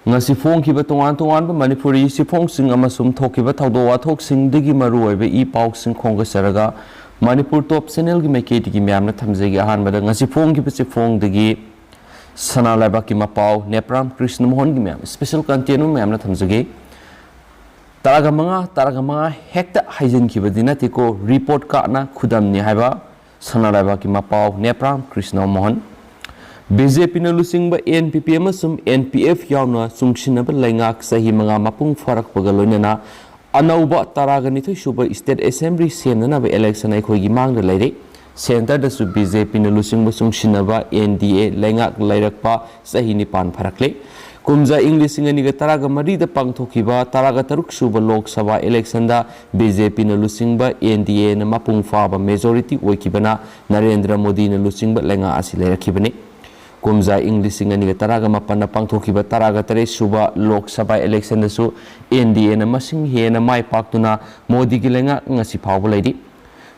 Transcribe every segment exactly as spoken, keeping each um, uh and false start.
ꯉꯁꯤ ꯐꯣꯡꯈꯤꯕ ꯇꯣꯉꯥꯟ ꯇꯣꯉꯥꯟꯕ ꯃꯅꯤꯄꯨꯔꯤ ꯆꯦꯐꯣꯡꯁꯤꯡ ꯑꯃꯁꯨꯡ ꯊꯣꯛꯈꯤꯕ ꯊꯧꯗꯣꯛ ꯋꯥꯊꯣꯛꯁꯤꯡꯗꯒꯤ ꯃꯔꯨꯑꯣꯏꯕ ꯏ ꯄꯥꯎꯁꯤꯡ ꯈꯣꯝꯒꯠꯆꯔꯒ ꯃꯅꯤꯄꯨꯔ ꯇꯣꯞ ꯆꯦꯅꯦꯜꯒꯤ ꯃꯥꯏꯀꯩꯗꯒꯤ ꯃꯌꯥꯝꯅ ꯊꯝꯖꯒꯦ꯫ ꯑꯍꯥꯟꯕꯗ ꯉꯁꯤ ꯐꯣꯡꯈꯤꯕ ꯆꯦꯐꯣꯡꯗꯒꯤ ꯁꯅꯥ ꯂꯩꯕꯥꯛꯀꯤ ꯃꯄꯥꯎ ꯅꯦꯄ꯭ꯔꯥꯝ ꯀ꯭ꯔꯤꯁꯅ ꯃꯣꯍꯟꯒꯤ ꯃꯌꯥꯝ ꯁ꯭ꯄꯦꯁꯦꯜ ꯀꯟꯇꯦꯟ ꯑꯃ ꯃꯌꯥꯝꯅ ꯊꯝꯖꯒꯦ꯫ ꯇꯔꯥꯒ ꯃꯉꯥ, ꯇꯔꯥꯒ ꯃꯉꯥ ꯍꯦꯛꯇ ꯍꯩꯖꯤꯟꯈꯤꯕꯗꯤ ꯅꯠꯇꯦꯀꯣ, ꯔꯤꯄꯣꯔꯠ ꯀꯥꯔꯠꯅ ꯈꯨꯗꯝꯅꯤ ꯍꯥꯏꯕ ꯁꯅꯥ ꯂꯩꯕꯥꯛꯀꯤ ꯃꯄꯥꯎ ꯅꯦꯄ꯭ꯔꯥꯝ ꯀ꯭ꯔꯤꯁꯅ ꯃꯣꯍꯟ꯫ ꯕꯤ ꯖꯦ ꯄꯤꯅ ꯂꯨꯆꯤꯡꯕ ꯑꯦꯟ ꯄꯤ ꯄꯤ ꯑꯃꯁꯨꯡ ꯑꯦꯟ ꯄꯤ ꯑꯦꯐ ꯌꯥꯎꯅ ꯆꯨꯡꯁꯤꯟꯅꯕ ꯂꯩꯉꯥꯛ ꯆꯍꯤ ꯃꯉꯥ ꯃꯄꯨꯡ ꯐꯥꯔꯛꯄꯒ ꯂꯣꯏꯅꯅ ꯑꯅꯧꯕ ꯇꯔꯥꯒ ꯅꯤꯊꯣꯏ ꯁꯨꯕ ꯁ꯭ꯇꯦꯠ ꯑꯦꯁꯦꯝꯕ꯭ꯂꯤ ꯁꯦꯝꯅꯅꯕ ꯏꯂꯦꯛꯁꯟ ꯑꯩꯈꯣꯏꯒꯤ ꯃꯥꯡꯗ ꯂꯩꯔꯦ꯫ ꯁꯦꯟꯇꯔꯗꯁꯨ ꯕꯤ ꯖꯦ ꯄꯤꯅ ꯂꯨꯆꯤꯡꯕ ꯆꯨꯡꯁꯤꯟꯅꯕ ꯑꯦꯟ ꯗꯤ ꯑꯦ ꯂꯩꯉꯥꯛ ꯂꯩꯔꯛꯄ ꯆꯍꯤ ꯅꯤꯄꯥꯟ ꯐꯥꯔꯛꯂꯦ꯫ ꯀꯨꯝꯖꯥ ꯏꯪ ꯂꯤꯁꯤꯡ ꯑꯅꯤꯒ ꯇꯔꯥꯒ ꯃꯔꯤꯗ ꯄꯥꯡꯊꯣꯛꯈꯤꯕ ꯇꯔꯥꯒ ꯇꯔꯨꯛ ꯁꯨꯕ ꯂꯣꯛ ꯁꯚꯥ ꯏꯂꯦꯛꯁꯟꯗ ꯕꯤ ꯖꯦ ꯄꯤꯅ ꯂꯨꯆꯤꯡꯕ ꯑꯦꯟ ꯗꯤ ꯑꯦꯅ ꯃꯄꯨꯡ ꯐꯥꯕ ꯃꯦꯖꯣꯔꯤꯇꯤ ꯑꯣꯏꯈꯤꯕꯅ ꯅꯔꯦꯟꯗ꯭ꯔ ꯃꯣꯗꯤꯅ ꯂꯨꯆꯤꯡꯕ ꯂꯩꯉꯥꯛ ꯑꯁꯤ ꯂꯩꯔꯛꯈꯤꯕꯅꯤ꯫ ꯀꯨꯝꯖꯥ ꯏꯪ ꯂꯤꯁꯤꯡ ꯑꯅꯤꯒ ꯇꯔꯥꯒ ꯃꯥꯄꯟꯗ ꯄꯥꯡꯊꯣꯛꯈꯤꯕ ꯇꯔꯥꯒ ꯇꯔꯦꯠ ꯁꯨꯕ ꯂꯣꯛ ꯁꯚꯥ ꯏꯂꯦꯛꯁꯟꯗꯁꯨ ꯑꯦꯟ ꯗꯤ ꯑꯦꯅ ꯃꯁꯤꯡ ꯍꯦꯟꯅ ꯃꯥꯏ ꯄꯥꯛꯇꯨꯅ ꯃꯣꯗꯤꯒꯤ ꯂꯩꯉꯥꯛ ꯉꯁꯤ ꯐꯥꯎꯕ ꯂꯩꯔꯤ꯫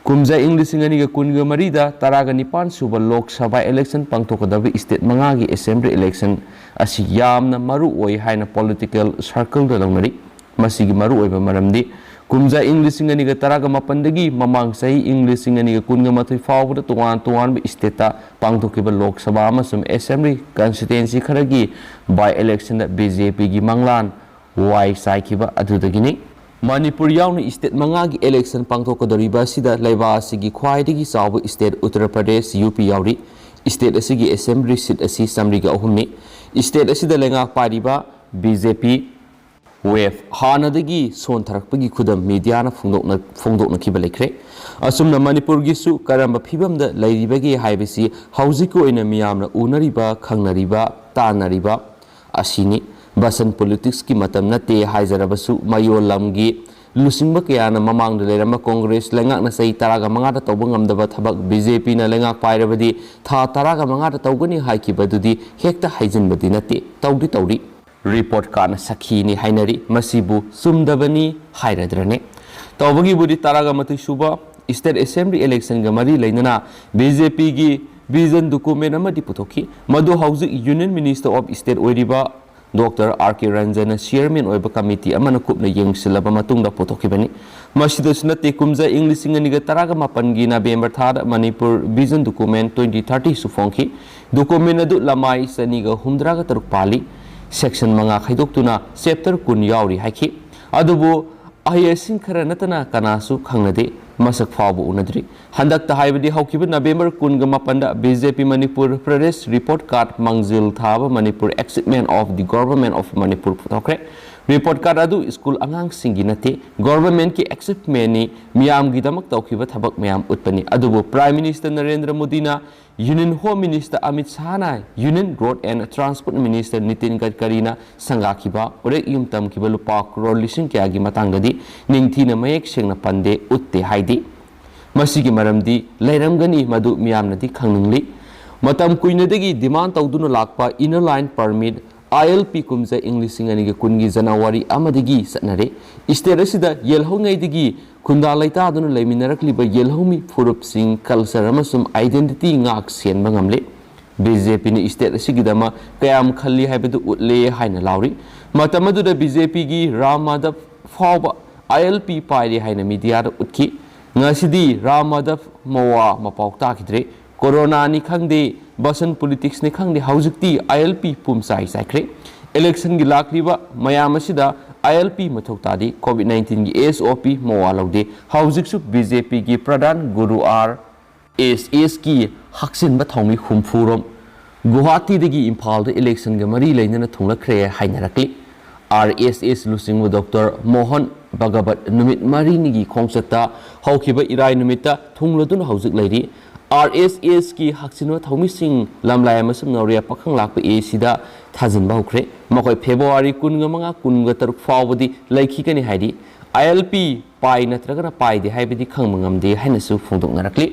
ꯀꯨꯝꯖꯥ ꯏꯪ ꯂꯤꯁꯤꯡ ꯑꯅꯤꯒ ꯀꯨꯟꯒ ꯃꯔꯤꯗ ꯇꯔꯥꯒ ꯅꯤꯄꯥꯟ ꯁꯨꯕ ꯂꯣꯛ ꯁꯚꯥ ꯏꯂꯦꯛꯁꯟ ꯄꯥꯡꯊꯣꯛꯀꯗꯕ ꯁ꯭ꯇꯦꯠ ꯃꯉꯥꯒꯤ ꯑꯦꯁꯦꯝꯕ꯭ꯂꯤ ꯏꯂꯦꯛꯁꯟ ꯑꯁꯤ ꯌꯥꯝꯅ ꯃꯔꯨ ꯑꯣꯏ ꯍꯥꯏꯅ ꯄꯣꯂꯤꯇꯤꯀꯦꯜ ꯁꯔꯀꯜꯗ ꯂꯧꯅꯔꯤ꯫ ꯃꯁꯤꯒꯤ ꯃꯔꯨꯑꯣꯏꯕ ꯃꯔꯝꯗꯤ ꯀꯨꯝꯖꯥ ꯏꯪ ꯂꯤꯁꯤꯡ ꯑꯅꯤꯒ ꯇꯔꯥꯒ ꯃꯥꯄꯟꯗꯒꯤ ꯃꯃꯥꯡ ꯆꯍꯤ ꯏꯪ ꯂꯤꯁꯤꯡ ꯑꯅꯤꯒ ꯀꯨꯟꯒ ꯃꯥꯊꯣꯏ ꯐꯥꯎꯕꯗ ꯇꯣꯉꯥꯟ ꯇꯣꯉꯥꯟꯕ ꯁ꯭ꯇꯦꯠꯇ ꯄꯥꯡꯊꯣꯛꯈꯤꯕ ꯂꯣꯛ ꯁꯚꯥ ꯑꯃꯁꯨꯡ ꯑꯦꯁꯦꯝꯕ꯭ꯂꯤ ꯀꯟꯁꯇꯤꯇ꯭ꯋꯦꯟꯁꯤ ꯈꯔꯒꯤ ꯕꯥꯏ ꯏꯂꯦꯛꯁꯟꯗ ꯕꯤ ꯖꯦ ꯄꯤꯒꯤ ꯃꯪꯂꯥꯟ ꯋꯥꯏ ꯆꯥꯏꯈꯤꯕ ꯑꯗꯨꯗꯒꯤꯅꯤ꯫ ꯃꯅꯤꯄꯨꯔ ꯌꯥꯎꯅ ꯁ꯭ꯇꯦꯠ ꯃꯉꯥꯒꯤ ꯏꯂꯦꯛꯁꯟ ꯄꯥꯡꯊꯣꯛꯀꯗꯧꯔꯤꯕ ꯑꯁꯤꯗ ꯂꯩꯕꯥꯛ ꯑꯁꯤꯒꯤ ꯈ꯭ꯋꯥꯏꯗꯒꯤ ꯆꯥꯎꯕ ꯁ꯭ꯇꯦꯠ ꯎꯠꯇꯔ ꯄ꯭ꯔꯗꯦꯁ, ꯌꯨ ꯄꯤ, ꯌꯥꯎꯔꯤ꯫ ꯁ꯭ꯇꯦꯠ ꯑꯁꯤꯒꯤ ꯑꯦꯁꯦꯝꯕ꯭ꯂꯤ ꯁꯤꯠ ꯑꯁꯤ ꯆꯥꯃꯔꯤꯒ ꯑꯍꯨꯝꯅꯤ꯫ ꯁ꯭ꯇꯦꯠ ꯑꯁꯤꯗ ꯂꯩꯉꯥꯛ ꯄꯥꯏꯔꯤꯕ ꯕꯤ ꯖꯦ ꯄꯤ ꯋꯦꯚ ꯍꯥꯟꯅꯗꯒꯤ ꯁꯣꯟꯊꯔꯛꯄꯒꯤ ꯈꯨꯗꯝ ꯃꯤꯗꯤꯌꯥꯅ ꯐꯣꯡꯗꯣꯛꯅ-, ꯐꯣꯡꯗꯣꯛꯅꯈꯤꯕ ꯂꯩꯈ꯭ꯔꯦ꯫ ꯑꯁꯨꯝꯅ ꯃꯅꯤꯄꯨꯔꯒꯤꯁꯨ ꯀꯔꯝꯕ ꯐꯤꯕꯝꯗ ꯂꯩꯔꯤꯕꯒꯦ ꯍꯥꯏꯕꯁꯤ ꯍꯧꯖꯤꯛꯀꯤ ꯑꯣꯏꯅ ꯃꯤꯌꯥꯝꯅ ꯎꯅꯔꯤꯕ, ꯈꯪꯅꯔꯤꯕ, ꯇꯥꯟꯅꯔꯤꯕ ꯑꯁꯤꯅꯤ꯫ ꯕꯁꯟ ꯄꯣꯂꯤꯇꯤꯛꯁꯀꯤ ꯃꯇꯝ ꯅꯠꯇꯦ ꯍꯥꯏꯖꯔꯕꯁꯨ ꯃꯌꯣꯜ ꯂꯝꯒꯤ ꯂꯨꯆꯤꯡꯕ ꯀꯌꯥꯅ ꯃꯃꯥꯡꯗ ꯂꯩꯔꯝꯕ ꯀꯣꯡꯒ꯭ꯔꯦꯁ ꯂꯩꯉꯥꯛꯅ ꯆꯍꯤ ꯇꯔꯥꯒ ꯃꯉꯥꯗ ꯇꯧꯕ ꯉꯝꯗꯕ ꯊꯕꯛ ꯕꯤ ꯖꯦ ꯄꯤꯅ ꯂꯩꯉꯥꯛ ꯄꯥꯏꯔꯕꯗꯤ ꯊꯥ ꯇꯔꯥꯒ ꯃꯉꯥꯗ ꯇꯧꯒꯅꯤ ꯍꯥꯏꯈꯤꯕꯗꯨꯗꯤ ꯍꯦꯛꯇ ꯍꯩꯖꯤꯟꯕꯗꯤ ꯅꯠꯇꯦ, ꯇꯧꯗꯤ ꯇꯧꯔꯤ꯫ ꯔꯤꯄꯣꯔꯠ ꯀꯥꯔꯠꯅ ꯁꯈꯤꯅꯤ ꯍꯥꯏꯅꯔꯤ꯫ ꯃꯁꯤꯕꯨ ꯆꯨꯝꯗꯕꯅꯤ ꯍꯥꯏꯔꯗ꯭ꯔꯅꯦ? ꯇꯧꯕꯒꯤꯕꯨꯗꯤ ꯇꯔꯥꯒ ꯃꯥꯊꯣꯏ ꯁꯨꯕ ꯁ꯭ꯇꯦꯠ ꯑꯦꯁꯦꯝꯕ꯭ꯂꯤ ꯏꯂꯦꯛꯁꯟꯒ ꯃꯔꯤ ꯂꯩꯅꯅ ꯕꯤ ꯖꯦ ꯄꯤꯒꯤ ꯚꯤꯖꯟ ꯗꯣꯀꯨꯃꯦꯟ ꯑꯃꯗꯤ ꯄꯨꯊꯣꯛꯈꯤ꯫ ꯃꯗꯨ ꯍꯧꯖꯤꯛ ꯌꯨꯅꯤꯌꯟ ꯃꯤꯅꯤꯁꯇꯔ ꯑꯣꯐ ꯁ꯭ꯇꯦꯠ ꯑꯣꯏꯔꯤꯕ ꯗꯣꯛꯇꯔ ꯑꯥꯔ ꯀꯦ ꯔꯟꯖꯟꯅ ꯆꯤꯌꯔꯃꯦꯟ ꯑꯣꯏꯕ ꯀꯃꯤꯇꯤ ꯑꯃꯅ ꯀꯨꯞꯅ ꯌꯦꯡꯁꯤꯜꯂꯕ ꯃꯇꯨꯡꯗ ꯄꯨꯊꯣꯛꯈꯤꯕꯅꯤ꯫ ꯃꯁꯤꯗꯁꯨ ꯅꯠꯇꯦ, ꯀꯨꯝꯖꯥ ꯏꯪ ꯂꯤꯁꯤꯡ ꯑꯅꯤꯒ ꯇꯔꯥꯒ ꯃꯥꯄꯟꯒꯤ ꯅꯕꯦꯝꯕꯔ ꯊꯥꯗ ꯃꯅꯤꯄꯨꯔ ꯚꯤꯖꯟ ꯗꯣꯀꯨꯃꯦꯟ ꯇ꯭ꯋꯦꯟꯇꯤ ꯊꯥꯔꯇꯤꯁꯨ ꯐꯣꯡꯈꯤ꯫ ꯗꯣꯀꯨꯃꯦꯟ ꯑꯗꯨ ꯂꯃꯥꯏ ꯆꯅꯤꯒ ꯍꯨꯝꯗ꯭ꯔꯥꯒ ꯇꯔꯨꯛ ꯄꯥꯜꯂꯤ꯫ ꯁꯦꯛꯁꯟ ꯃꯉꯥ ꯈꯥꯏꯗꯣꯛꯇꯨꯅ ꯆꯦꯞꯇꯔ ꯀꯨꯟ ꯌꯥꯎꯔꯤ ꯍꯥꯏꯈꯤ꯫ ꯑꯗꯨꯕꯨ ꯑꯍꯩꯁꯤꯡ ꯈꯔ ꯅꯠꯇꯅ ꯀꯅꯥꯁꯨ ꯈꯪꯅꯗꯦ, ꯃꯁꯛ ꯐꯥꯎꯕ ꯎꯅꯗ꯭ꯔꯤ꯫ ꯍꯟꯗꯛꯇ ꯍꯥꯏꯕꯗꯤ ꯍꯧꯈꯤꯕ ꯅꯕꯦꯝꯕꯔ ꯀꯨꯟꯒ ꯃꯥꯄꯟꯗ B J P Manipur Pradesh report card ꯃꯥꯡꯖꯤꯜ ꯊꯥꯕ Manipur Achievement of the Government of Manipur ꯄꯨꯊꯣꯛꯈ꯭ꯔꯦ꯫ ꯔꯤꯄꯣꯔꯠ ꯀꯥꯔꯗ ꯑꯗꯨ ꯁ꯭ꯀꯨꯜ ꯑꯉꯥꯡꯁꯤꯡꯒꯤ ꯅꯠꯇꯦ, ꯒꯣꯚꯔꯟꯃꯦꯟꯠꯀꯤ ꯑꯦꯆꯤꯚꯃꯦꯟꯠꯅꯤ, ꯃꯤꯌꯥꯝꯒꯤꯗꯃꯛ ꯇꯧꯈꯤꯕ ꯊꯕꯛ ꯃꯌꯥꯝ ꯎꯠꯄꯅꯤ꯫ ꯑꯗꯨꯕꯨ ꯄ꯭ꯔꯥꯏꯝ ꯃꯤꯅꯤꯁꯇꯔ ꯅꯔꯦꯟꯗ꯭ꯔ ꯃꯣꯗꯤꯅ, ꯌꯨꯅꯤꯌꯟ ꯍꯣꯝ ꯃꯤꯅꯤꯁꯇꯔ ꯑꯃꯤꯠ ꯁꯥꯍꯅ, union road and transport minister Nitin ꯒꯗꯀꯔꯤꯅ ꯁꯪꯒꯥꯈꯤꯕ ꯎꯔꯦꯛ ꯌꯨꯝ ꯇꯝꯈꯤꯕ ꯂꯨꯄꯥ ꯀ꯭ꯔꯣꯔ ꯂꯤꯁꯤꯡ ꯀꯌꯥꯒꯤ ꯃꯇꯥꯡꯗꯗꯤ ꯅꯤꯡꯊꯤꯅ ꯃꯌꯦꯛ ꯁꯦꯡꯅ ꯄꯟꯗꯦ, ꯎꯠꯇꯦ ꯍꯥꯏꯗꯦ꯫ ꯃꯁꯤꯒꯤ ꯃꯔꯝꯗꯤ ꯂꯩꯔꯝꯒꯅꯤ, ꯃꯗꯨ ꯃꯤꯌꯥꯝꯅꯗꯤ ꯈꯪꯅꯤꯡꯂꯤ꯫ ꯃꯇꯝ ꯀꯨꯏꯅꯗꯒꯤ ꯗꯤꯃꯥꯟ ꯇꯧꯗꯨꯅ ꯂꯥꯛꯄ Inner Line Permit, I L P, ꯀꯨꯝꯖꯥ ꯏꯪ ꯂꯤꯁꯤꯡ ꯑꯅꯤꯒ ꯀꯨꯟꯒꯤ ꯖꯅꯋꯥꯔꯤ ꯑꯃꯗꯒꯤ ꯆꯠꯅꯔꯦ꯫ ꯁ꯭ꯇꯦꯠ ꯑꯁꯤꯗ ꯌꯦꯜꯍꯧꯉꯩꯗꯒꯤ ꯈꯨꯟꯗꯥ ꯂꯩꯇꯥꯗꯨꯅ ꯂꯩꯃꯤꯟꯅꯔꯛꯂꯤꯕ ꯌꯦꯜꯍꯧꯃꯤ ꯐꯨꯔꯨꯞꯁꯤꯡ, ꯀꯜꯆꯔ ꯑꯃꯁꯨꯡ ꯑꯥꯏꯗꯦꯟꯇꯤꯇꯤ ꯉꯥꯛ ꯁꯦꯟꯕ ꯉꯝꯂꯦ꯫ ꯕꯤ ꯖꯦ ꯄꯤꯅ ꯁ꯭ꯇꯦꯠ ꯑꯁꯤꯒꯤꯗꯃꯛ ꯀꯌꯥꯝ ꯈꯜꯂꯤ ꯍꯥꯏꯕꯗꯨ ꯎꯠꯂꯦ ꯍꯥꯏꯅ ꯂꯥꯎꯔꯤ꯫ ꯃꯇꯝ ꯑꯗꯨꯗ ꯕꯤ ꯖꯦ ꯄꯤꯒꯤ ꯔꯥꯝ ꯃꯥꯙꯕ ꯐꯥꯎꯕ I L P ꯄꯥꯏꯔꯦ ꯍꯥꯏꯅ ꯃꯤꯗꯤꯌꯥꯗ ꯎꯠꯈꯤ꯫ ꯉꯁꯤꯗꯤ ꯔꯥꯝ ꯃꯥꯙꯕ ꯃꯋꯥ ꯃꯄꯥꯎ ꯇꯥꯈꯤꯗ꯭ꯔꯦ꯫ ꯀꯣꯔꯣꯅꯥꯅꯤ ꯈꯪꯗꯦ, ꯕꯁꯟ ꯄꯣꯂꯤꯇꯤꯛꯁꯅꯤ ꯈꯪꯗꯦ, ꯍꯧꯖꯤꯛꯇꯤ I L P ꯄꯨꯝꯆꯥꯏ ꯆꯥꯏꯈ꯭ꯔꯦ꯫ ꯏꯂꯦꯛꯁꯟꯒꯤ ꯂꯥꯛꯂꯤꯕ ꯃꯌꯥꯝ ꯑꯁꯤꯗ I L P ꯃꯊꯧ ꯇꯥꯗꯦ, ꯀꯣꯚꯤꯗ ꯅꯥꯏꯟꯇꯤꯟꯒꯤ S O P ꯃꯋꯥ ꯂꯧꯗꯦ꯫ ꯍꯧꯖꯤꯛꯁꯨ ꯕꯤ ꯖꯦ ꯄꯤꯒꯤ ꯄ꯭ꯔꯙꯥꯟ ꯒꯨꯔꯨ ꯑꯥꯔ ꯑꯦꯁ ꯑꯦꯁꯀꯤ ꯍꯥꯛꯆꯤꯟꯕ ꯊꯧꯃꯤ ꯍꯨꯝꯐꯨ ꯔꯣꯝ ꯒꯨꯋꯥꯍꯥꯇꯤꯗꯒꯤ ꯏꯝꯐꯥꯜꯗ ꯏꯂꯦꯛꯁꯟꯒ ꯃꯔꯤ ꯂꯩꯅꯅ ꯊꯨꯡꯂꯛꯈ꯭ꯔꯦ ꯍꯥꯏꯅꯔꯛꯂꯤ꯫ ꯑꯥꯔ ꯑꯦꯁ ꯑꯦꯁ ꯂꯨꯆꯤꯡꯕ ꯗꯣꯛꯇꯔ ꯃꯣꯍꯟ ꯚꯒꯕꯠ ꯅꯨꯃꯤꯠ ꯃꯔꯤꯅꯤꯒꯤ ꯈꯣꯡꯆꯠꯇ ꯍꯧꯈꯤꯕ ꯏꯔꯥꯏ ꯅꯨꯃꯤꯠꯇ ꯊꯨꯡꯂꯗꯨꯅ ꯍꯧꯖꯤꯛ ꯂꯩꯔꯤ꯫ ꯑꯥꯔ ꯑꯦꯁ ꯑꯦꯁꯀꯤ ꯍꯥꯛꯆꯤꯟꯕ ꯊꯧꯃꯤꯁꯤꯡ ꯂꯝꯂꯥꯏ ꯑꯃꯁꯨꯡ ꯅꯧꯔꯤꯌꯥ ꯄꯥꯈꯪ ꯂꯥꯛꯄ ꯑꯦ ꯁꯤꯗ ꯊꯥꯖꯤꯟꯕ ꯍꯧꯈ꯭ꯔꯦ꯫ ꯃꯈꯣꯏ ꯐꯦꯕ꯭ꯔꯨꯋꯥꯔꯤ ꯀꯨꯟꯒ ꯃꯉꯥ, ꯀꯨꯟꯒ ꯇꯔꯨꯛ ꯐꯥꯎꯕꯗꯤ ꯂꯩꯈꯤꯒꯅꯤ ꯍꯥꯏꯔꯤ꯫ I L P ꯄꯥꯏ ꯅꯠꯇ꯭ꯔꯒꯅ ꯄꯥꯏꯗꯦ ꯍꯥꯏꯕꯗꯤ ꯈꯪꯕ ꯉꯝꯗꯦ ꯍꯥꯏꯅꯁꯨ ꯐꯣꯡꯗꯣꯛꯅꯔꯛꯂꯤ꯫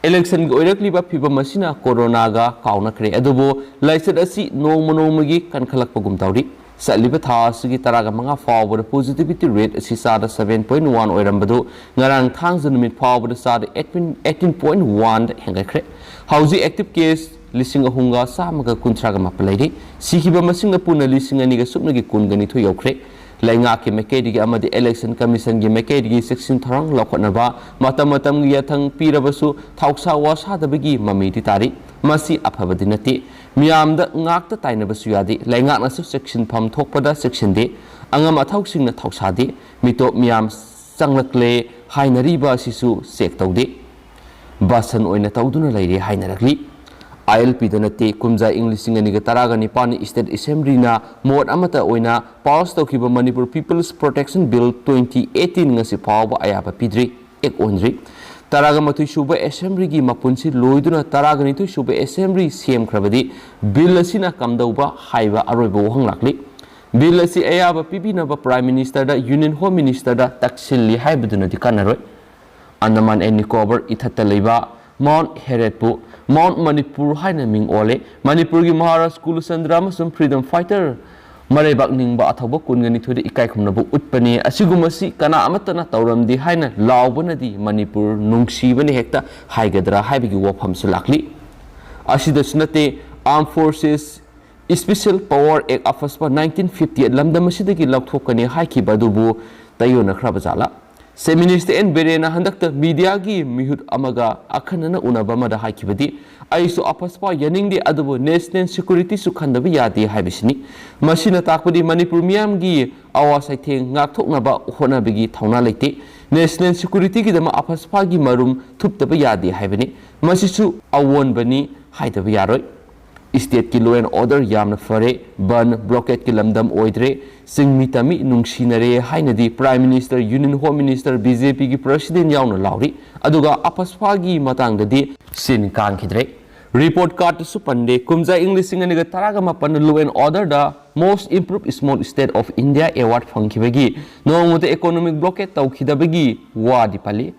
ꯏꯂꯦꯛꯁꯟꯒꯤ ꯑꯣꯏꯔꯛꯂꯤꯕ ꯐꯤꯕꯝ ꯑꯁꯤꯅ ꯀꯣꯔꯣꯅꯥꯒ ꯀꯥꯎꯅꯈ꯭ꯔꯦ, ꯑꯗꯨꯕꯨ ꯂꯥꯏꯆꯠ ꯑꯁꯤ ꯅꯣꯡꯃ ꯅꯣꯡꯃꯒꯤ ꯀꯟꯈꯠꯂꯛꯄꯒꯨꯝ ꯇꯧꯔꯤ꯫ ꯆꯠꯂꯤꯕ ꯊꯥ ꯑꯁꯤꯒꯤ ꯇꯔꯥꯒ ꯃꯉꯥ ꯐꯥꯎꯕꯗ positivity rate ꯑꯁꯤ ꯆꯥꯗ seven point one ꯑꯣꯏꯔꯝꯕꯗꯨ ꯉꯔꯥꯡ ꯊꯥꯡꯖ ꯅꯨꯃꯤꯠ ꯐꯥꯎꯕꯗ ꯆꯥꯗ eighteen point one ꯍꯦꯟꯒꯠꯈ꯭ꯔꯦ꯫ ꯍꯧꯖꯤꯛ active case ꯂꯤꯁꯤꯡ ꯑꯍꯨꯝꯒ ꯆꯥꯝꯃꯒ ꯀꯨꯟꯊ꯭ꯔꯥꯒ ꯃꯥꯄꯟ ꯂꯩꯔꯤ꯫ ꯁꯤꯈꯤꯕ ꯃꯁꯤꯡꯅ ꯄꯨꯟꯅ ꯂꯤꯁꯤꯡ ꯑꯅꯤꯒ ꯁꯨꯞꯅꯒꯤ ꯀꯨꯟꯒ ꯅꯤꯊꯣꯏ ꯌꯧꯈ꯭ꯔꯦ꯫ ꯂꯩꯉꯥꯛꯀꯤ ꯃꯥꯏꯀꯩꯗꯒꯤ ꯑꯃꯗꯤ Election Commissionꯒꯤ ꯃꯥꯏꯀꯩꯗꯒꯤ ꯆꯦꯛꯁꯤꯟ ꯊꯧꯔꯥꯡ ꯂꯧꯈꯠꯅꯕ ꯃꯇꯝ ꯃꯇꯝꯒꯤ ꯌꯥꯊꯪ ꯄꯤꯔꯕꯁꯨ ꯊꯧꯁꯥ ꯋꯥꯁꯥꯗꯕꯒꯤ ꯃꯃꯤꯗꯤ ꯇꯥꯔꯤ꯫ ꯃꯁꯤ ꯑꯐꯕꯗꯤ ꯅꯠꯇꯦ꯫ ꯃꯤꯌꯥꯝꯗ ꯉꯥꯛꯇ ꯇꯥꯏꯅꯕꯁꯨ ꯌꯥꯗꯦ꯫ ꯂꯩꯉꯥꯛꯅꯁꯨ ꯆꯦꯛꯁꯤꯟꯐꯝ ꯊꯣꯛꯄꯗ ꯆꯦꯛꯁꯤꯟꯗꯦ꯫ ꯑꯉꯝ ꯑꯊꯧꯁꯤꯡꯅ ꯊꯧꯁꯥꯗꯦ꯫ ꯃꯤꯇꯣꯞ ꯃꯤꯌꯥꯝ ꯆꯪꯂꯛꯂꯦ ꯍꯥꯏꯅꯔꯤꯕ ꯑꯁꯤꯁꯨ ꯆꯦꯛ ꯇꯧꯗꯦ꯫ ꯕꯥꯁꯟ ꯑꯣꯏꯅ ꯇꯧꯗꯨꯅ ꯂꯩꯔꯦ ꯍꯥꯏꯅꯔꯛꯂꯤ꯫ ILPꯗ ꯅꯠꯇꯦ, ꯀꯨꯝꯖꯥ ꯏꯪ ꯂꯤꯁꯤꯡ ꯑꯅꯤꯒ ꯇꯔꯥꯒ ꯅꯤꯄꯥꯟ State Assemblyꯅ ꯃꯣꯠ ꯑꯃꯠꯇ ꯑꯣꯏꯅ pass ꯇꯧꯈꯤꯕ Manipur People's Protection Bill twenty eighteen ꯉꯁꯤ ꯐꯥꯎꯕ ꯑꯌꯥꯕ ꯄꯤꯗ꯭ꯔꯤ, act ꯑꯣꯟꯗ꯭ꯔꯤ꯫ ꯇꯔꯥꯒ ꯃꯥꯊꯣꯏ ꯁꯨꯕ Assemblyꯒꯤ ꯃꯄꯨꯟꯁꯤ ꯂꯣꯏꯗꯨꯅ ꯇꯔꯥꯒ ꯅꯤꯊꯣꯏ ꯁꯨꯕ Assembly ꯁꯦꯝꯈ꯭ꯔꯕꯗꯤ Bill ꯑꯁꯤꯅ ꯀꯝꯗꯧꯕ ꯍꯥꯏꯕ ꯑꯔꯣꯏꯕ ꯋꯥꯍꯪ ꯂꯥꯛꯂꯤ꯫ Bill ꯑꯁꯤ ꯑꯌꯥꯕ ꯄꯤꯕꯤꯅꯕ Prime Ministerꯗ, Union Home Ministerꯗ ꯇꯛꯁꯤꯜꯂꯤ ꯍꯥꯏꯕꯗꯨꯅꯗꯤ ꯀꯥꯟꯅꯔꯣꯏ꯫ Andaman and Nicobar ꯏꯊꯠꯇ ꯂꯩꯕ Mount Herodꯄꯨ Mount Manipur ꯍꯥꯏꯅ ꯃꯤꯡ ꯑꯣꯜꯂꯦ꯫ ꯃꯅꯤꯄꯨꯔꯒꯤ ꯃꯍꯥꯔꯥꯖ ꯀꯨꯂꯆꯟꯗ꯭ꯔ ꯑꯃꯁꯨꯡ freedom fighter ꯃꯔꯩꯕꯥꯛ ꯅꯤꯡꯕ ꯑꯊꯧꯕ ꯀꯨꯟꯒ ꯅꯤꯊꯣꯏꯗ ꯏꯀꯥꯏ ꯈꯨꯝꯅꯕ ꯎꯠꯄꯅꯤ꯫ ꯑꯁꯤꯒꯨꯝꯕꯁꯤ ꯀꯅꯥ ꯑꯃꯠꯇꯅ ꯇꯧꯔꯝꯗꯦ ꯍꯥꯏꯅ ꯂꯥꯎꯕꯅꯗꯤ ꯃꯅꯤꯄꯨꯔ ꯅꯨꯡꯁꯤꯕꯅꯤ ꯍꯦꯛꯇ ꯍꯥꯏꯒꯗ꯭ꯔꯥ ꯍꯥꯏꯕꯒꯤ ꯋꯥꯐꯝꯁꯨ ꯂꯥꯛꯂꯤ꯫ ꯑꯁꯤꯗꯁꯨ ꯅꯠꯇꯦ, Armed Forces Special Power Act, AFSPA, nineteen fifty eight ꯂꯝꯗꯝ ꯑꯁꯤꯗꯒꯤ ꯂꯧꯊꯣꯛꯀꯅꯤ ꯍꯥꯏꯈꯤꯕ ꯑꯗꯨꯕꯨ ꯇꯥꯏꯌꯣꯟꯅꯈ꯭ꯔꯕ ꯖꯥꯠꯂꯥ? Chief Minister N Birenꯅ ꯍꯟꯗꯛꯇ mediaꯒꯤ ꯃꯤꯍꯨꯠ ꯑꯃꯒ ꯑꯈꯟꯅꯅ ꯎꯅꯕ ꯑꯃꯗ ꯍꯥꯏꯈꯤꯕꯗꯤ, "ꯑꯩꯁꯨ AFSPA ꯌꯥꯅꯤꯡꯗꯦ, ꯑꯗꯨꯕꯨ national securityꯁꯨ ꯈꯟꯗꯕ ꯌꯥꯗꯦ" ꯍꯥꯏꯕꯁꯤꯅꯤ꯫ ꯃꯁꯤꯅ ꯇꯥꯛꯄꯗꯤ ꯃꯅꯤꯄꯨꯔ ꯃꯤꯌꯥꯝꯒꯤ ꯑꯋꯥ ꯆꯩꯊꯦꯡ ꯉꯥꯛꯊꯣꯛꯅꯕ ꯍꯣꯠꯅꯕꯒꯤ ꯊꯧꯅꯥ ꯂꯩꯇꯦ꯫ National securityꯒꯤꯗꯃꯛ AFSPAꯒꯤ ꯃꯔꯨꯝ ꯊꯨꯞꯇꯕ ꯌꯥꯗꯦ ꯍꯥꯏꯕꯅꯤ꯫ ꯃꯁꯤꯁꯨ ꯑꯑꯣꯟꯕꯅꯤ ꯍꯥꯏꯗꯕ ꯌꯥꯔꯣꯏ꯫ Stateꯀꯤ law and order ꯌꯥꯝꯅ ꯐꯔꯦ꯫ ꯕꯟ, blockadꯀꯤ ꯂꯝꯗꯝ ꯑꯣꯏꯗ꯭ꯔꯦ꯫ ꯆꯤꯡꯃꯤ ꯇꯝꯃꯤ ꯅꯨꯡꯁꯤꯅꯔꯦ ꯍꯥꯏꯅꯗꯤ Prime Minister, Union Home Minister, BJPꯒꯤ President ꯌꯥꯎꯅ ꯂꯥꯎꯔꯤ꯫ ꯑꯗꯨꯒ AFSPAꯒꯤ ꯃꯇꯥꯡꯗꯗꯤ ꯁꯤꯟ ꯀꯥꯡꯈꯤꯗ꯭ꯔꯦ꯫ Report cardꯇꯁꯨ ꯄꯟꯗꯦ꯫ ꯀꯨꯝꯖꯥ ꯏꯪ ꯂꯤꯁꯤꯡ ꯑꯅꯤꯒ ꯇꯔꯥꯒ ꯃꯥꯄꯟꯗ law and orderꯗ Most Improved Small State of India Award ꯐꯪꯈꯤꯕꯒꯤ ꯅꯣꯡꯃꯇ economic blockade ꯇꯧꯈꯤꯗꯕꯒꯤ ꯋꯥꯗꯤ ꯄꯜꯂꯤ꯫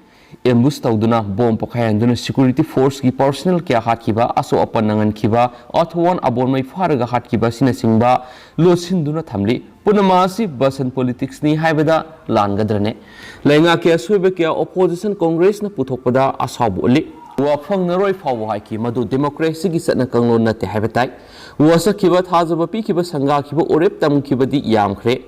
Ambush ꯇꯧꯗꯨꯅ, ꯕꯣꯝ ꯄꯣꯈꯥꯏꯍꯟꯗꯨꯅ, security forceꯀꯤ personnel ꯀꯌꯥ ꯍꯥꯠꯈꯤꯕ, ꯑꯁꯣꯛ ꯑꯄꯟ ꯅꯪꯍꯟꯈꯤꯕ, ꯑꯊꯋꯥꯟ ꯑꯕꯣꯟꯃꯩ ꯐꯥꯔꯒ ꯍꯥꯠꯈꯤꯕ ꯑꯁꯤꯅꯆꯤꯡꯕ ꯂꯣꯠꯁꯤꯟꯗꯨꯅ ꯊꯝꯂꯤ꯫ ꯄꯨꯝꯅꯃꯛ ꯑꯁꯤ ꯕꯁꯟ politicsꯅꯤ ꯍꯥꯏꯕꯗ ꯂꯥꯟꯒꯗ꯭ꯔꯅꯦ? ꯂꯩꯉꯥꯛꯀꯤ ꯑꯁꯣꯏꯕ ꯀꯌꯥ opposition Congressꯅ ꯄꯨꯊꯣꯛꯄꯗ ꯑꯁꯥꯎꯕ ꯎꯠꯂꯤ꯫ ꯋꯥ ꯐꯪꯅꯔꯣꯏ ꯐꯥꯎꯕ ꯍꯥꯏꯈꯤ꯫ ꯃꯗꯨ ꯗꯦꯃꯣꯀ꯭ꯔꯦꯁꯤꯒꯤ ꯆꯠꯅ ꯀꯥꯡꯂꯣꯟ ꯅꯠꯇꯦ ꯍꯥꯏꯕ ꯇꯥꯏ꯫ ꯋꯥꯁꯛꯈꯤꯕ, ꯊꯥꯖꯕ ꯄꯤꯈꯤꯕ, ꯁꯪꯒꯥꯈꯤꯕ, ꯋꯥꯔꯦꯞ ꯇꯝꯈꯤꯕꯗꯤ ꯌꯥꯝꯈ꯭ꯔꯦ꯫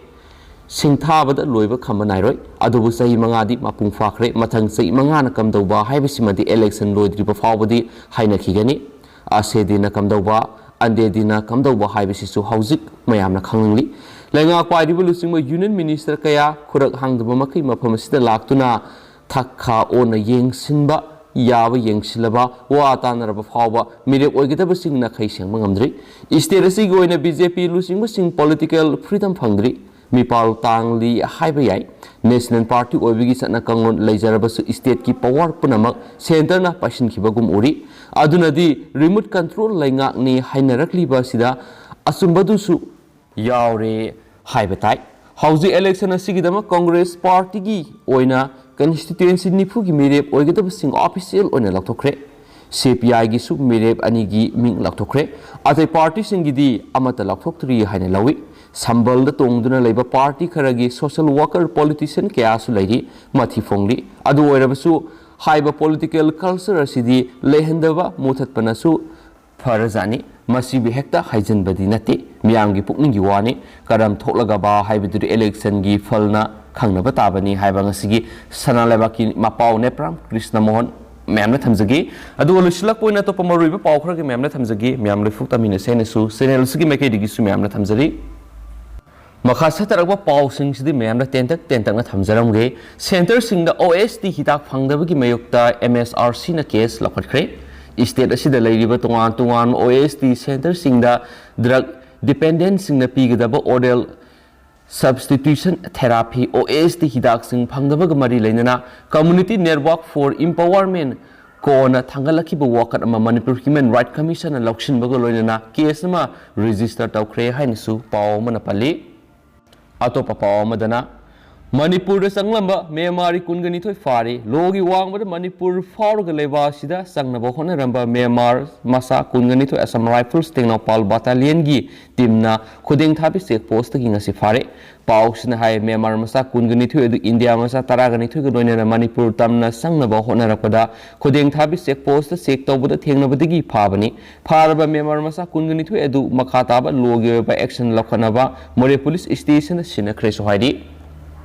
ꯁꯤꯡꯊꯥꯕꯗ ꯂꯣꯏꯕ ꯈꯝꯕ ꯅꯥꯏꯔꯣꯏ꯫ ꯑꯗꯨꯕꯨ ꯆꯍꯤ ꯃꯉꯥꯗꯤ ꯃꯄꯨꯡ ꯐꯥꯈ꯭ꯔꯦ꯫ ꯃꯊꯪ ꯆꯍꯤ ꯃꯉꯥꯅ ꯀꯝꯗꯧꯕ ꯍꯥꯏꯕꯁꯤꯃꯗꯤ ꯏꯂꯦꯛꯁꯟ ꯂꯣꯏꯗ꯭ꯔꯤꯕ ꯐꯥꯎꯕꯗꯤ ꯍꯥꯏꯅꯈꯤꯒꯅꯤ꯫ ꯑꯁꯦꯗꯤꯅ ꯀꯝꯗꯧꯕ, ꯑꯟꯗꯦꯗꯤꯅ ꯀꯝꯗꯧꯕ ꯍꯥꯏꯕꯁꯤꯁꯨ ꯍꯧꯖꯤꯛ ꯃꯌꯥꯝꯅ ꯈꯪꯅꯤꯡꯂꯤ꯫ ꯂꯩꯉꯥꯛ ꯄꯥꯏꯔꯤꯕ ꯂꯨꯆꯤꯡꯕ ꯌꯨꯅꯤꯌꯟ ꯃꯤꯅꯤꯁꯇꯔ ꯀꯌꯥ ꯈꯨꯔꯛ ꯍꯥꯡꯗꯕ ꯃꯈꯩ ꯃꯐꯝ ꯑꯁꯤꯗ ꯂꯥꯛꯇꯨꯅ ꯊꯛ ꯈꯥ ꯑꯣꯟꯅ ꯌꯦꯡꯁꯤꯟꯕ ꯌꯥꯕ ꯌꯦꯡꯁꯤꯜꯂꯕ, ꯋꯥ ꯇꯥꯅꯔꯕ ꯐꯥꯎꯕ ꯃꯤꯔꯦꯞ ꯑꯣꯏꯒꯗꯕꯁꯤꯡ ꯅꯥꯈꯩ ꯁꯦꯡꯕ ꯉꯝꯗ꯭ꯔꯤ꯫ ꯏꯁꯇꯦꯠ ꯑꯁꯤꯒꯤ ꯑꯣꯏꯅ ꯕꯤ ꯖꯦ ꯄꯤ ꯂꯨꯆꯤꯡꯕꯁꯤꯡ ꯄꯣꯂꯤꯇꯤꯀꯦꯜ ꯐ꯭ꯔꯤꯗꯝ ꯐꯪꯗ꯭ꯔꯤ꯫ ꯃꯤꯄꯥꯜ ꯇꯥꯡꯂꯤ ꯍꯥꯏꯕ ꯌꯥꯏ꯫ ꯅꯦꯁꯅꯦꯜ ꯄꯥꯔꯇꯤ ꯑꯣꯏꯕꯒꯤ ꯆꯠꯅ ꯀꯥꯡꯂꯣꯟ ꯂꯩꯖꯔꯕꯁꯨ ꯏꯁꯇꯦꯠꯀꯤ ꯄꯋꯥꯔ ꯄꯨꯝꯅꯃꯛ ꯁꯦꯟꯇꯔꯅ ꯄꯥꯏꯁꯤꯟꯈꯤꯕꯒꯨꯝ ꯎꯔꯤ꯫ ꯑꯗꯨꯅꯗꯤ ꯔꯤꯃꯣꯠ ꯀꯟꯇ꯭ꯔꯣꯜ ꯂꯩꯉꯥꯛꯅꯤ ꯍꯥꯏꯅꯔꯛꯂꯤꯕ ꯑꯁꯤꯗ ꯑꯆꯨꯝꯕꯗꯨꯁꯨ ꯌꯥꯎꯔꯦ ꯍꯥꯏꯕ ꯇꯥꯏ꯫ ꯍꯧꯖꯤꯛ ꯏꯂꯦꯛꯁꯟ ꯑꯁꯤꯒꯤꯗꯃꯛ ꯀꯣꯡꯒ꯭ꯔꯦꯁ ꯄꯥꯔꯇꯤꯒꯤ ꯑꯣꯏꯅ ꯀꯟꯁꯇꯤꯇ꯭ꯌꯨꯑꯦꯟꯁꯤ ꯅꯤꯐꯨꯒꯤ ꯃꯤꯔꯦꯞ ꯑꯣꯏꯒꯗꯕꯁꯤꯡ ꯑꯣꯐꯤꯁꯤꯌꯦꯜ ꯑꯣꯏꯅ ꯂꯥꯎꯊꯣꯛꯈ꯭ꯔꯦ꯫ ꯁꯤ ꯄꯤ ꯑꯥꯏꯒꯤꯁꯨ ꯃꯤꯔꯦꯞ ꯑꯅꯤꯒꯤ ꯃꯤꯡ ꯂꯥꯎꯊꯣꯛꯈ꯭ꯔꯦ꯫ ꯑꯇꯩ ꯄꯥꯔꯇꯤꯁꯤꯡꯒꯤꯗꯤ ꯑꯃꯠꯇ ꯂꯥꯎꯊꯣꯛꯇ꯭ꯔꯤ ꯍꯥꯏꯅ ꯂꯧꯏ꯫ ꯁꯝꯕꯜꯗ ꯇꯣꯡꯗꯨꯅ ꯂꯩꯕ ꯄꯥꯔꯇꯤ ꯈꯔꯒꯤ ꯁꯣꯁꯤꯌꯦꯜ ꯋꯥꯀꯔ, ꯄꯣꯂꯤꯇꯤꯁꯤꯌꯟ ꯀꯌꯥꯁꯨ ꯂꯩꯔꯤ꯫ ꯃꯊꯤ ꯐꯣꯡꯂꯤ꯫ ꯑꯗꯨ ꯑꯣꯏꯔꯕꯁꯨ ꯍꯥꯏꯕ ꯄꯣꯂꯤꯇꯤꯀꯦꯜ ꯀꯜꯆꯔ ꯑꯁꯤꯗꯤ ꯂꯩꯍꯟꯗꯕ ꯃꯨꯊꯠꯄꯅꯁꯨ ꯐꯔꯖꯥꯠꯅꯤ꯫ ꯃꯁꯤꯕꯨ ꯍꯦꯛꯇ ꯍꯥꯏꯖꯤꯟꯕꯗꯤ ꯅꯠꯇꯦ, ꯃꯤꯌꯥꯝꯒꯤ ꯄꯨꯛꯅꯤꯡꯒꯤ ꯋꯥꯅꯤ꯫ ꯀꯔꯝ ꯊꯣꯛꯂꯒꯕ ꯍꯥꯏꯕꯗꯨꯗꯤ ꯏꯂꯦꯛꯁꯟꯒꯤ ꯐꯜꯅ ꯈꯪꯅꯕ ꯇꯥꯕꯅꯤ ꯍꯥꯏꯕ ꯉꯁꯤꯒꯤ ꯁꯅꯥ ꯂꯩꯕꯥꯛꯀꯤ ꯃꯄꯥꯎ ꯅꯦꯄ꯭ꯔꯥꯝ ꯀ꯭ꯔꯤꯁꯅ ꯃꯣꯍꯟ ꯃꯌꯥꯝꯅ ꯊꯝꯖꯒꯦ꯫ ꯑꯗꯨꯒ ꯂꯣꯏꯁꯤꯜꯂꯛꯄ ꯑꯣꯏꯅ ꯑꯇꯣꯞꯄ ꯃꯔꯨꯑꯣꯏꯕ ꯄꯥꯎ ꯈꯔꯒꯤ ꯃꯌꯥꯝꯅ ꯊꯝꯖꯒꯦ꯫ ꯃꯌꯥꯝ ꯂꯣꯏꯐꯨꯛ ꯇꯥꯃꯤꯟꯅꯁꯦ ꯍꯥꯏꯅꯁꯨ ꯆꯦꯅꯦꯜ ꯑꯁꯤꯒꯤ ꯃꯥꯏꯀꯩꯗꯒꯤꯁꯨ ꯃꯌꯥꯝꯅ ꯊꯝꯖꯔꯤ꯫ ꯃꯈꯥ ꯆꯠꯊꯔꯛꯄ ꯄꯥꯎꯁꯤꯡꯁꯤꯗꯤ ꯃꯌꯥꯝꯅ ꯇꯦꯟꯇꯛ ꯇꯦꯟꯇꯛꯅ ꯊꯝꯖꯔꯝꯒꯦ꯫ ꯁꯦꯟꯇꯔꯁꯤꯡꯗ ꯑꯣ ꯑꯦꯁ ꯇꯤ ꯍꯤꯗꯥꯛ ꯐꯪꯗꯕꯒꯤ ꯃꯥꯌꯣꯛꯇ ꯑꯦꯝ ꯑꯦꯁ ꯑꯥꯔ ꯁꯤꯅ ꯀꯦꯁ ꯂꯧꯈꯠꯈ꯭ꯔꯦ꯫ ꯏꯁꯇꯦꯠ ꯑꯁꯤꯗ ꯂꯩꯔꯤꯕ ꯇꯣꯉꯥꯟ ꯇꯣꯉꯥꯟꯕ ꯑꯣ ꯑꯦꯁ ꯇꯤ ꯁꯦꯟꯇꯔꯁꯤꯡꯗ ꯗ꯭ꯔꯒ ꯗꯤꯄꯦꯟꯗꯦꯟꯁꯤꯡꯅ ꯄꯤꯒꯗꯕ ꯑꯣꯔꯦꯜ ꯁꯕꯁꯇꯤꯇ꯭ꯌꯨꯁꯟ ꯊꯦꯔꯥꯄꯤ, ꯑꯣ ꯑꯦꯁ ꯇꯤ ꯍꯤꯗꯥꯛꯁꯤꯡ ꯐꯪꯗꯕꯒ ꯃꯔꯤ ꯂꯩꯅꯅ Community Network for Empowerment, ꯀꯣꯅ ꯊꯥꯡꯒꯠꯂꯛꯈꯤꯕ ꯋꯥꯀꯠ ꯑꯃ ꯃꯅꯤꯄꯨꯔ ꯍ꯭ꯌꯨꯃꯦꯟ ꯔꯥꯏꯠ ꯀꯃꯤꯁꯟꯅ ꯂꯧꯁꯤꯟꯕꯒ ꯂꯣꯏꯅꯅ ꯀꯦꯁ ꯑꯃ ꯔꯦꯖꯤꯁꯇꯔ ꯇꯧꯈ꯭ꯔꯦ ꯍꯥꯏꯅꯁꯨ ꯄꯥꯎ ꯑꯃꯅ ꯄꯜꯂꯤ꯫ ꯑꯇꯣꯞꯄ ꯄꯥꯎ ꯑꯃꯗꯅ, ꯃꯅꯤꯄꯨꯔꯗ ꯆꯪꯂꯝꯕ ꯃ꯭ꯌꯥꯟꯃꯥꯔꯤ ꯀꯨꯟꯒ ꯅꯤꯊꯣꯏ ꯐꯥꯔꯤ꯫ ꯂꯣꯒꯤ ꯋꯥꯡꯃꯗ ꯃꯅꯤꯄꯨꯔ ꯐꯥꯎꯔꯒ ꯂꯩꯕ ꯑꯁꯤꯗ ꯆꯪꯅꯕ ꯍꯣꯠꯅꯔꯝꯕ ꯃ꯭ꯌꯥꯟꯃꯥꯔ ꯃꯆꯥ ꯀꯨꯟꯒ ꯅꯤꯊꯣꯏ ꯑꯁꯥꯝ ꯔꯥꯏꯐꯜꯁ ꯇꯦꯡꯅꯧꯄꯥꯜ ꯕꯠꯇꯥꯂꯤꯌꯟꯒꯤ ꯇꯤꯝꯅ ꯈꯨꯗꯦꯡꯊꯥꯕꯤ ꯆꯦꯛ ꯄꯣꯁꯇꯒꯤ ꯉꯁꯤ ꯐꯥꯔꯦ꯫ ꯄꯥꯎꯁꯤꯅ ꯍꯥꯏ, ꯃ꯭ꯌꯥꯟꯃꯥꯔ ꯃꯆꯥ ꯀꯨꯟꯒ ꯅꯤꯊꯣꯏ ꯑꯗꯨ ꯏꯟꯗꯤꯌꯥ ꯃꯆꯥ ꯇꯔꯥꯒ ꯅꯤꯊꯣꯏꯒ ꯂꯣꯏꯅꯅ ꯃꯅꯤꯄꯨꯔ ꯇꯝꯅ ꯆꯪꯅꯕ ꯍꯣꯠꯅꯔꯛꯄꯗ ꯈꯨꯗꯦꯡꯊꯥꯕꯤ ꯆꯦꯛ ꯄꯣꯁꯇ ꯆꯦꯛ ꯇꯧꯕꯗ ꯊꯦꯡꯅꯕꯗꯒꯤ ꯐꯥꯕꯅꯤ꯫ ꯐꯥꯔꯕ ꯃ꯭ꯌꯥꯟꯃꯥꯔ ꯃꯆꯥ ꯀꯨꯟꯒ ꯅꯤꯊꯣꯏ ꯑꯗꯨ ꯃꯈꯥ ꯇꯥꯕ ꯂꯣꯒꯤ ꯑꯣꯏꯕ ꯑꯦꯛꯁꯟ ꯂꯧꯈꯠꯅꯕ ꯃꯣꯔꯦ ꯄꯨꯂꯤꯁ ꯁ꯭ꯇꯦꯁꯟꯗ ꯁꯤꯟꯅꯈ꯭ꯔꯦꯁꯨ ꯍꯥꯏꯔꯤ꯫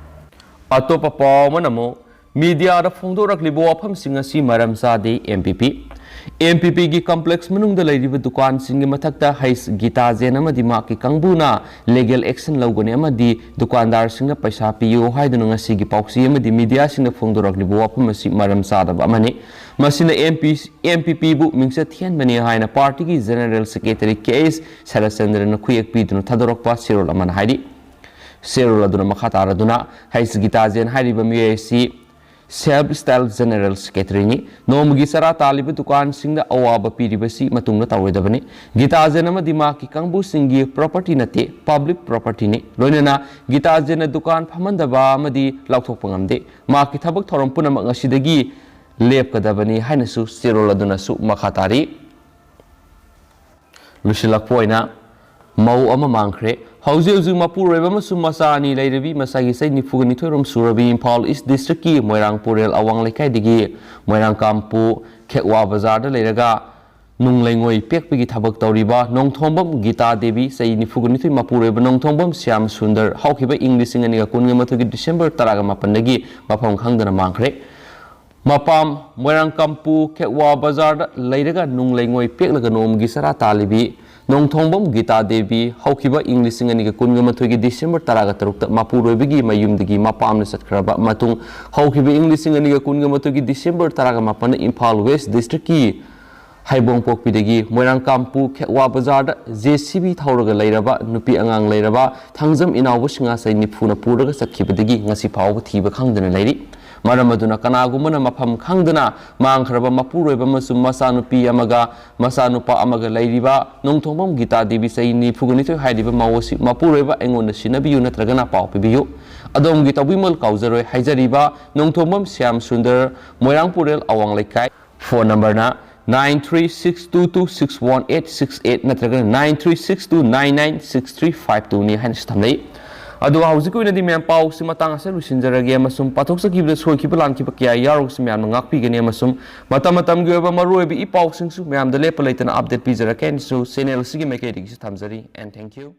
ꯑꯇꯣꯞꯄ ꯄꯥꯎ ꯑꯃꯅ ꯑꯃꯨꯛ ꯃꯤꯗꯤꯌꯥꯗ ꯐꯣꯡꯗꯣꯔꯛꯂꯤꯕ ꯋꯥꯐꯝꯁꯤꯡ ꯑꯁꯤ ꯃꯔꯝ ꯆꯥꯗꯦ, ꯑꯦꯝ ꯄꯤ ꯄꯤ꯫ ꯑꯦꯝ ꯄꯤ ꯄꯤꯒꯤ ꯀꯝꯄ꯭ꯂꯦꯛꯁ ꯃꯅꯨꯡꯗ ꯂꯩꯔꯤꯕ ꯗꯨꯀꯥꯟꯁꯤꯡꯒꯤ ꯃꯊꯛꯇ ꯍꯩꯁ ꯒꯤꯇꯥꯖꯦꯟ ꯑꯃꯗꯤ ꯃꯍꯥꯛꯀꯤ ꯀꯥꯡꯕꯨꯅ ꯂꯤꯒꯦꯜ ꯑꯦꯛꯁꯟ ꯂꯧꯒꯅꯤ ꯑꯃꯗꯤ ꯗꯨꯀꯥꯟꯗꯥꯔꯁꯤꯡꯅ ꯄꯩꯁꯥ ꯄꯤꯌꯨ ꯍꯥꯏꯗꯨꯅ ꯉꯁꯤꯒꯤ ꯄꯥꯎꯆꯦ ꯑꯃꯗꯤ ꯃꯤꯗꯤꯌꯥꯁꯤꯡꯗ ꯐꯣꯡꯗꯣꯔꯛꯂꯤꯕ ꯋꯥꯐꯝ ꯑꯁꯤ ꯃꯔꯝ ꯆꯥꯗꯕ ꯑꯃꯅꯤ꯫ ꯃꯁꯤꯅ ꯑꯦꯝ ꯄꯤ, ꯑꯦꯝ ꯄꯤ ꯄꯤꯕꯨ ꯃꯤꯡꯆꯠ ꯊꯤꯍꯟꯕꯅꯤ ꯍꯥꯏꯅ ꯄꯥꯔꯇꯤꯒꯤ ꯖꯦꯅꯔꯦꯜ ꯁꯦꯀ꯭ꯔꯦꯇꯔꯤ ꯀꯦ ꯑꯦꯁ ꯁꯔꯠꯆꯟꯗ꯭ꯔꯅ ꯈꯨꯌꯦꯛ ꯄꯤꯗꯨꯅ ꯊꯥꯗꯣꯔꯛꯄ ꯆꯦꯔꯣꯜ ꯑꯃꯅ ꯍꯥꯏꯔꯤ꯫ ꯆꯦꯔꯣꯜ ꯑꯗꯨꯅ ꯃꯈꯥ ꯇꯥꯔꯗꯨꯅ, ꯍꯩꯁ ꯒꯤꯇꯥꯖꯦꯟ ꯍꯥꯏꯔꯤꯕ ꯃꯤꯑꯣꯏ ꯑꯁꯤ ꯁꯦꯜꯐ ꯁ꯭ꯇꯥꯏꯜ ꯖꯦꯅꯔꯦꯜ ꯁꯦꯀ꯭ꯔꯦꯇꯔꯤꯅꯤ꯫ ꯅꯣꯡꯃꯒꯤ ꯆꯔꯥ ꯇꯥꯜꯂꯤꯕ ꯗꯨꯀꯥꯟꯁꯤꯡꯗ ꯑꯋꯥꯕ ꯄꯤꯔꯤꯕꯁꯤ ꯃꯇꯨꯡꯗ ꯇꯧꯔꯣꯏꯗꯕꯅꯤ꯫ ꯒꯤꯇꯥꯖꯦꯟ ꯑꯃꯗꯤ ꯃꯍꯥꯛꯀꯤ ꯀꯥꯡꯕꯨꯁꯤꯡꯒꯤ ꯄ꯭ꯔꯣꯄꯔꯇꯤ ꯅꯠꯇꯦ, ꯄꯕ꯭ꯂꯤꯛ ꯄ꯭ꯔꯣꯄꯔꯇꯤꯅꯤ꯫ ꯂꯣꯏꯅꯅ ꯒꯤꯇꯥꯖꯦꯟꯅ ꯗꯨꯀꯥꯟ ꯐꯝꯍꯟꯗꯕ ꯑꯃꯗꯤ ꯂꯥꯎꯊꯣꯛꯄ ꯉꯝꯗꯦ꯫ ꯃꯍꯥꯛꯀꯤ ꯊꯕꯛ ꯊꯧꯔꯝ ꯄꯨꯝꯅꯃꯛ ꯉꯁꯤꯗꯒꯤ ꯂꯦꯞꯀꯗꯕꯅꯤ ꯍꯥꯏꯅꯁꯨ ꯆꯦꯔꯣꯜ ꯑꯗꯨꯅꯁꯨ ꯃꯈꯥ ꯇꯥꯔꯤ꯫ ꯂꯣꯏꯁꯤꯜꯂꯛꯄ ꯑꯣꯏꯅ ꯃꯧ ꯑꯃ ꯃꯥꯡꯈ꯭ꯔꯦ꯫ ꯍꯧꯖꯤꯛ ꯍꯧꯖꯤꯛ ꯃꯄꯨꯔꯣꯏꯕ ꯑꯃꯁꯨꯡ ꯃꯆꯥ ꯑꯅꯤ ꯂꯩꯔꯕꯤ ꯃꯆꯥꯒꯤ ꯆꯍꯤ ꯅꯤꯐꯨꯒ ꯅꯤꯊꯣꯏꯔꯣꯝ ꯁꯨꯔꯕꯤ ꯏꯝꯐꯥꯜ ꯏꯁ ꯗꯤꯁꯇ꯭ꯔꯤꯛꯀꯤ ꯃꯣꯏꯔꯥꯡ ꯄꯨꯔꯦꯜ ꯑꯋꯥꯡ ꯂꯩꯀꯥꯏꯗꯒꯤ ꯃꯣꯏꯔꯥꯡ ꯀꯥꯡꯄꯨ ꯈꯦꯛꯋꯥ ꯕꯖꯥꯔꯗ ꯂꯩꯔꯒ ꯅꯨꯡ ꯂꯩꯉꯣꯏ ꯄꯦꯛꯄꯒꯤ ꯊꯕꯛ ꯇꯧꯔꯤꯕ ꯅꯣꯡꯊꯣꯡꯕꯝ ꯒꯤꯇꯥ ꯗꯦꯕꯤ, ꯆꯍꯤ ꯅꯤꯐꯨꯒ ꯅꯤꯊꯣꯏ, ꯃꯄꯨꯔꯣꯏꯕ ꯅꯣꯡꯊꯣꯡꯕꯝ ꯁ꯭ꯌꯥꯝ ꯁꯨꯟꯗꯔ, ꯍꯧꯈꯤꯕ ꯏꯪ ꯂꯤꯁꯤꯡ ꯑꯅꯤꯒ ꯀꯨꯟꯒ ꯃꯥꯊꯣꯏꯒꯤ ꯗꯤꯁꯦꯝꯕꯔ ꯇꯔꯥꯒ ꯃꯥꯄꯟꯗꯒꯤ ꯃꯐꯝ ꯈꯪꯗꯅ ꯃꯥꯡꯈ꯭ꯔꯦ꯫ ꯃꯄꯥꯝ ꯃꯣꯏꯔꯥꯡ ꯀꯥꯡꯄꯨ ꯈꯦꯛꯋꯥ ꯕꯖꯥꯔꯗ ꯂꯩꯔꯒ ꯅꯨꯡ ꯂꯩꯉꯣꯏ ꯄꯦꯛꯂꯒ ꯅꯣꯡꯃꯒꯤ ꯆꯔꯥ ꯇꯥꯜꯂꯤꯕꯤ ꯅꯣꯡꯊꯣꯡꯕꯝ ꯒꯤꯇꯥ ꯗꯦꯕꯤ ꯍꯧꯈꯤꯕ ꯏꯪ ꯂꯤꯁꯤꯡ ꯑꯅꯤꯒ ꯀꯨꯟꯒ ꯃꯥꯊꯣꯏꯒꯤ ꯗꯤꯁꯦꯝꯕꯔ ꯇꯔꯥꯒ ꯇꯔꯨꯛꯇ ꯃꯄꯨꯔꯣꯏꯕꯒꯤ ꯃꯌꯨꯝꯗꯒꯤ ꯃꯄꯥꯝꯗ ꯆꯠꯈ꯭ꯔꯕ ꯃꯇꯨꯡ, ꯍꯧꯈꯤꯕ ꯏꯪ ꯂꯤꯁꯤꯡ ꯑꯅꯤꯒ ꯀꯨꯟꯒ ꯃꯥꯊꯣꯏꯒꯤ ꯗꯤꯁꯦꯝꯕꯔ ꯇꯔꯥꯒ ꯃꯥꯄꯟꯗ ꯏꯝꯐꯥꯜ ꯋꯦꯁ ꯗꯤꯁꯇ꯭ꯔꯤꯛꯀꯤ ꯍꯩꯕꯣꯡꯄꯣꯛꯄꯤꯗꯒꯤ ꯃꯣꯏꯔꯥꯡ ꯀꯥꯡꯄꯨ ꯈꯦꯛꯋꯥ ꯕꯖꯥꯔꯗ ꯖꯦ ꯁꯤ ꯕꯤ ꯊꯧꯔꯒ ꯂꯩꯔꯕ ꯅꯨꯄꯤ ꯑꯉꯥꯡ ꯂꯩꯔꯕ ꯊꯥꯡꯖꯝ ꯏꯅꯥꯎꯕ ꯁꯤꯡꯍꯥ ꯆꯍꯤ ꯅꯤꯐꯨꯅ ꯄꯨꯔꯒ ꯆꯠꯈꯤꯕꯗꯒꯤ ꯉꯁꯤ ꯐꯥꯎꯕ ꯊꯤꯕ ꯈꯪꯗꯅ ꯂꯩꯔꯤ꯫ ꯃꯔꯝ ꯑꯗꯨꯅ ꯀꯅꯥꯒꯨꯝꯕꯅ ꯃꯐꯝ ꯈꯪꯗꯅ ꯃꯥꯡꯈ꯭ꯔꯕ ꯃꯄꯨꯔꯣꯏꯕ ꯑꯃꯁꯨꯡ ꯃꯆꯥꯅꯨꯄꯤ ꯑꯃꯒ ꯃꯆꯥꯅꯨꯄꯥ ꯑꯃꯒ ꯂꯩꯔꯤꯕ ꯅꯣꯡꯊꯣꯝꯕꯝ ꯒꯤꯇꯥ ꯗꯦꯕꯤ, ꯆꯍꯤ ꯅꯤꯐꯨꯒ ꯅꯤꯊꯣꯏ ꯍꯥꯏꯔꯤꯕ ꯃꯧ ꯑꯁꯤ ꯃꯄꯨꯔꯣꯏꯕ ꯑꯩꯉꯣꯟꯗ ꯁꯤꯟꯅꯕꯤꯌꯨ ꯅꯠꯇ꯭ꯔꯒꯅ ꯄꯥꯎ ꯄꯤꯕꯤꯌꯨ꯫ ꯑꯗꯣꯝꯒꯤ ꯇꯧꯕꯤꯃꯜ ꯀꯥꯎꯖꯔꯣꯏ꯫ ꯍꯥꯏꯖꯔꯤꯕ ꯅꯣꯡꯊꯣꯝꯕꯝ ꯁ꯭ꯌꯥꯝ ꯁꯨꯟꯗꯔ, ꯃꯣꯏꯔꯥꯡ ꯄꯨꯔꯦꯜ, ꯑꯋꯥꯡ ꯂꯩꯀꯥꯏ꯫ ꯐꯣꯟ ꯅꯝꯕꯔꯅ nine three six two two six one eight six eight ꯅꯠꯇ꯭ꯔꯒꯅ nine three six two nine nine six three five two ꯅꯤ ꯍꯥꯏꯅꯁꯨ ꯊꯝꯅꯩ꯫ ꯑꯗꯨꯒ ꯍꯧꯖꯤꯛꯀꯤ ꯑꯣꯏꯅꯗꯤ ꯃꯌꯥꯝ ꯄꯥꯎꯁꯤ ꯃꯇꯥꯡ ꯑꯁꯤꯗ ꯂꯣꯏꯁꯤꯟꯖꯔꯒꯦ ꯑꯃꯁꯨꯡ ꯄꯥꯊꯣꯛꯆꯈꯤꯕꯗ ꯁꯣꯏꯈꯤꯕ ꯂꯥꯟꯈꯤꯕ ꯀꯌꯥ ꯌꯥꯎꯔꯒꯁꯨ ꯃꯌꯥꯝꯅ ꯉꯥꯛꯄꯤꯒꯅꯤ ꯑꯃꯁꯨꯡ ꯃꯇꯝ ꯃꯇꯝꯒꯤ ꯑꯣꯏꯕ ꯃꯔꯨꯑꯣꯏꯕ ꯏ ꯄꯥꯎꯁꯤꯡꯁꯨ ꯃꯌꯥꯝꯗ ꯂꯦꯞꯄ ꯂꯩꯇꯅ ꯑꯞꯗꯦꯠ ꯄꯤꯖꯔꯛꯀꯦ ꯍꯥꯏꯅꯁꯨ ꯆꯦꯅꯦꯜ ꯑꯁꯤꯒꯤ ꯃꯥꯏꯀꯩꯗꯒꯤꯁꯨ ꯊꯝꯖꯔꯤ꯫ And thank you꯫